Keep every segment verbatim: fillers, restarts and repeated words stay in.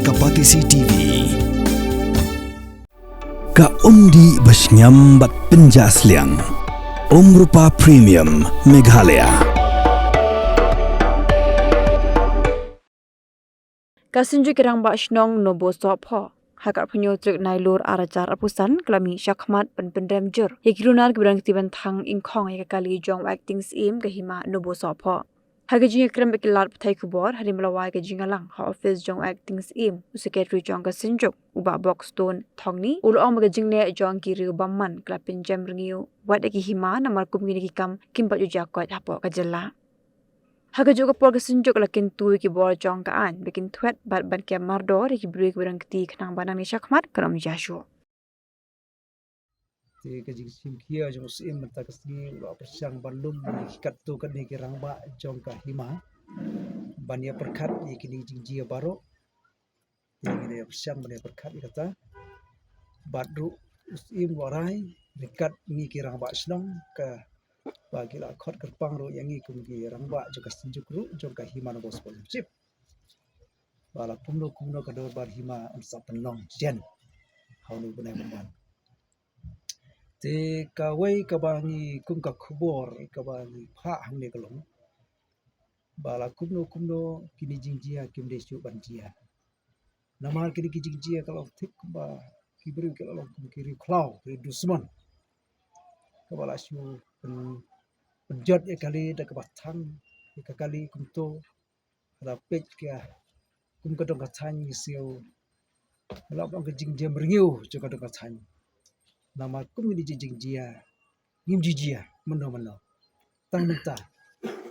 Ka Batesi T V. Ka umdih ba shngiam bad pynjah sliang. Umrupa Premium Meghalaya. Ka Synjuk ki Rangbah Shnong Nobosohphoh ha ka arphew hynñiew tarik Nailur arhajar arphew san ka la mih shakhmat ban pynrem jur ïa ki runar kiba don ka kti ban thang ingkhong ïa ka kali jong u Acting Syiem ka Hima Nobosohphoh. Ha ka jingïakren bad ki lad pathai khubor hadien ba la wai ka jingïalang ha ophis jong u Acting Syiem, u Secretary jong ka Synjuk, u Bah Buxton Thongni, u la ong ba ka jingleh jong ki riew bymman ka la pynjem rngiew wat ïa ki hima namar kum kine ki kam kim pat ju jia koit hapoh ka jylla. Ha kajuh ka por ka Synjuk ka la kyntu ïa ki bor jong ka aiñ ba kin thwet bad ban kem mardor ïa ki briew kiba don kti khnang ba nangne shakhmat kan ym jia shuh. Te ka jingshim khia jong u Syiem mynta ka sngi u la pyrshang ban lum ïa ki katto katne ki rangbah jong ka hima ban ïa pyrkhat ïa kine ki jingjia baroh. Te ngi la ïa pyrshang ban ïa pyrkhat ïa kata. Bad ruh u Syiem u la rai ryngkat ngi ki rangbah shnong kaba ki la khot kyrpang ruh ïa ngi kum ki rangbah jong ka Synjuk ruh jong ka Hima Nobosohphoh Jympsip. Ba la kumno kumno ka dorbar hima yn sa pynlong shen ha une u bnai ban wan. Te kawei kaba ngi kum ka khubor kaba ngi phah hangne ka long ba la kumno kumno kine jingjia kim dei shuh ban jia. Namar kine ki jingjia ka long thik kumba ki briew ki la long kum ki riew khlaw, ki riew dusmon. Kaba la shu pyn, pynjot ïa kali da kaba thang ïa ka kali kumto. Ka la peit ka kum ka dong ka thaiñ ngi siew. Ka la long ka jingjia rngiew jong ka dong ka thaiñ. Namar kum kine ki jingjia ngim ju jia mynno mynno. Tang mynta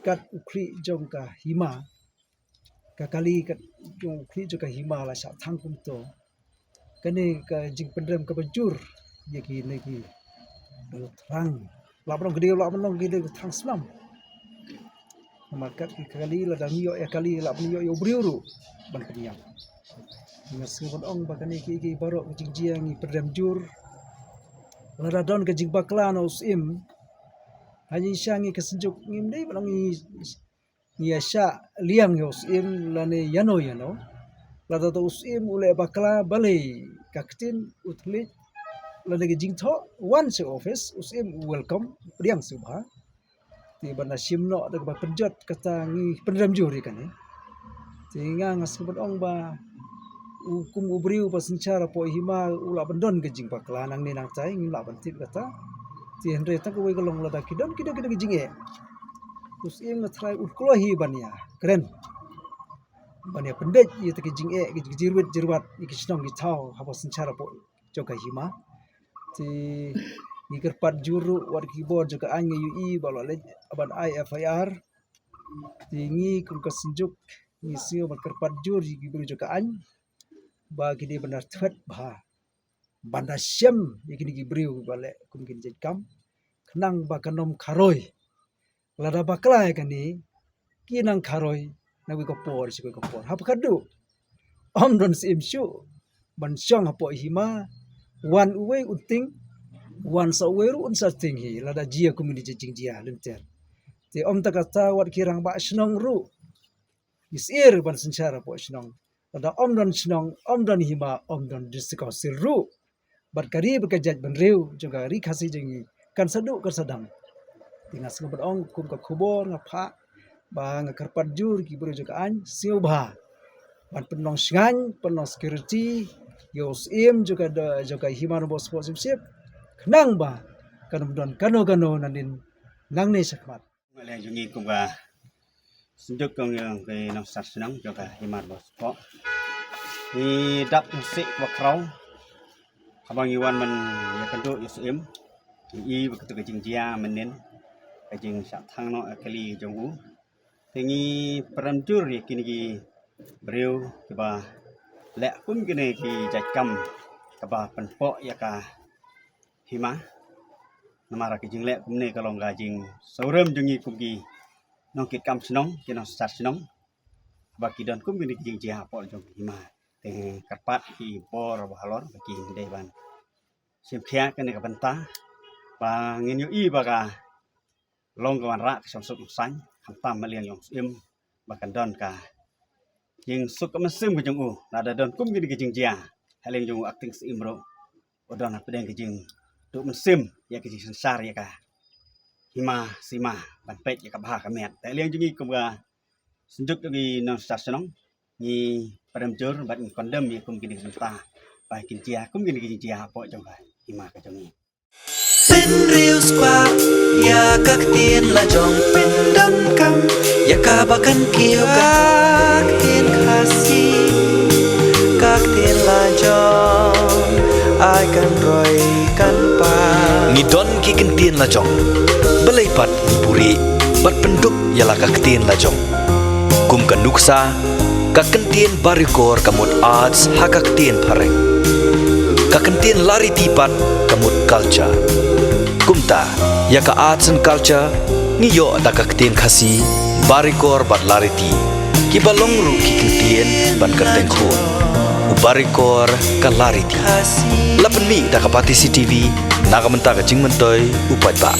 kat u khlieh jong ka hima, ka kali kat jong u khlieh jong ka hima la shah thang kumto. Kane ka jingpynrem kaba jur ïa kine ki dong thrang. Lah ban ong ki dei, lah ban ong ki dei thrang snam. Namar kat ki kali lada ngi ïoh ïa kali lah ban ïoh ïa u briew ruh ban pynïap. Nga sngew ban ong ba kane ki, ki baroh ki jingjia ngi pynrem jur. Lada don ka jingbakla na u Syiem, ha jingshisha ngi ka Synjuk ngim dei ban ong ngi ngi ïa shah liang ïa u Syiem lane ïano ïano. Lada u Syiem u leh bakla balei ka ktien u thylliej lane ka jingthoh wan sha office u Syiem u welcome u pdiang sngewbha. Te ban da shim noh da kaba pynjot kata ngi pynrem jur ïa kane. Te nga nga sngewbha ban ong ba u kum u briew ba synshar hapoh hima u lah ban don ka jingbakla nangne nangtai ngim lah ban tip kata. Te hynrei tang kawei ka long lada ki don ki don ki don ki jingeh. U Syiem nga tharai u kloi hi ban ïa kren ban ïa pynbeit ïa ta ki jingeh ki jirwit jirwat ïa ki shnong ki thaw haba synshar hapoh jong ka hima. Te ngi kyrpad jur ruh wat ki bor jong ka aiñ ngi ïohi ba la leit ban ai F I R. Te ngi kum ka Synjuk ngi sngewbha ban kyrpad jur ïa ki briew jong ka aiñ ba ki dei ban da thwet bha ban da shem ïa kine ki briew ba leh kum kine jait kam khnang ba kan ym kharoi. Lada bakla ïa kane ki nang kharoi na kawei ka por sha kawei ka por. Haba khadduh ym don Syiem shuh ban shong hapoh hima, wan uwei un tieng, wan sa uwei ruh un sa tieng hi lada jia kum kine jait jingjia lynter. Te ym tang kata wat ki rangbah shnong ruh ngi syier ban synshar hapoh shnong. Lada ym don shnong, ym don hima, ym don District Council ruh. Bad ka ri bad ka jaitbynriew jong ka ri Khasi jong ngi kan sa duh kan sa dam. Te nga sngewbha ban ong kum ka khubor nga phah ba nga kyrpad jur ki briew jong ka aiñ sngewbha ban pynlong shngaiñ, pynlong security ïa u Syiem jong ka, jong ka Hima Nongpoh Sport Championship khnang ba kan ym don kano kano nadien nangne shakhmat. Nga leh jong ngi kum ka Synjuk jong ngi, ki nongshad shnong jong ka Hima Nongpoh Sport. Ngi dap ngi sih kaba khraw haba ngi wan ban ïakynduh ïa u Syiem. Ngi i ba katu ka jingjia mynnin, ka jingshah thang noh ïa kali jong u. Te ngi pynrem jur ïa kine ki briew kiba leh kum kine ki jait kam kaba pynpoh ïa ka hima. Namar ka jingleh kumne ka long ka jingsngewrem jong ngi kum ki nongkitkam shnong, ki nongshad shnong ba ki don kum kine ki jingjia hapoh jong ka hima. Te kyrpad ki bor ba halor ba ki dei ban shim khia kane ka bynta ba ngin ïohi ba ka long ka wanrah ka shongsuk shongsaiñ khamtam na liang jong u Syiem ba kan don ka jingsuk mynsiem ka jong u, lada don kum kine ki jingjia ha liang jong u Acting Syiem ruh, u don hapdeng ka jingduh mynsiem ïa ka jingsynshar ïa ka hima sima ban peit ïa ka bha ka miat. Te ha liang jong ngi kum ka Synjuk jong ki nongshah shnong, ngi pyrem jur bad ngi condemn ïa kum kine ki bynta ba kin jia kum kine ki jingjia hapoh jong ka hima ka jong ngi. Pynriewspah ïa ka ktien la jong, pyndonkam ïa kaba kan kiew ka ktien Khasi, ka ktien la jong, ai kan roi kan pa. Ngi don ki ktien la jong, balei pat ngi buhrieh bad pyndup ïa la ka ktien la jong. Kum ka nuksa, ka ktien Barikor ka mut arts ha ka ktien phareng. Ka ktien Lariti pat ka mut culture. Kumta, ïa ka arts and culture ngi ïoh da ka ktien Khasi, Barikor bad Lariti, kiba long ruh ki ktien ban kyrteng khun. U Barikor, ka Lariti. La pynmih da ka Batesi TV na ka bynta ka jingmyntoi u paidbah.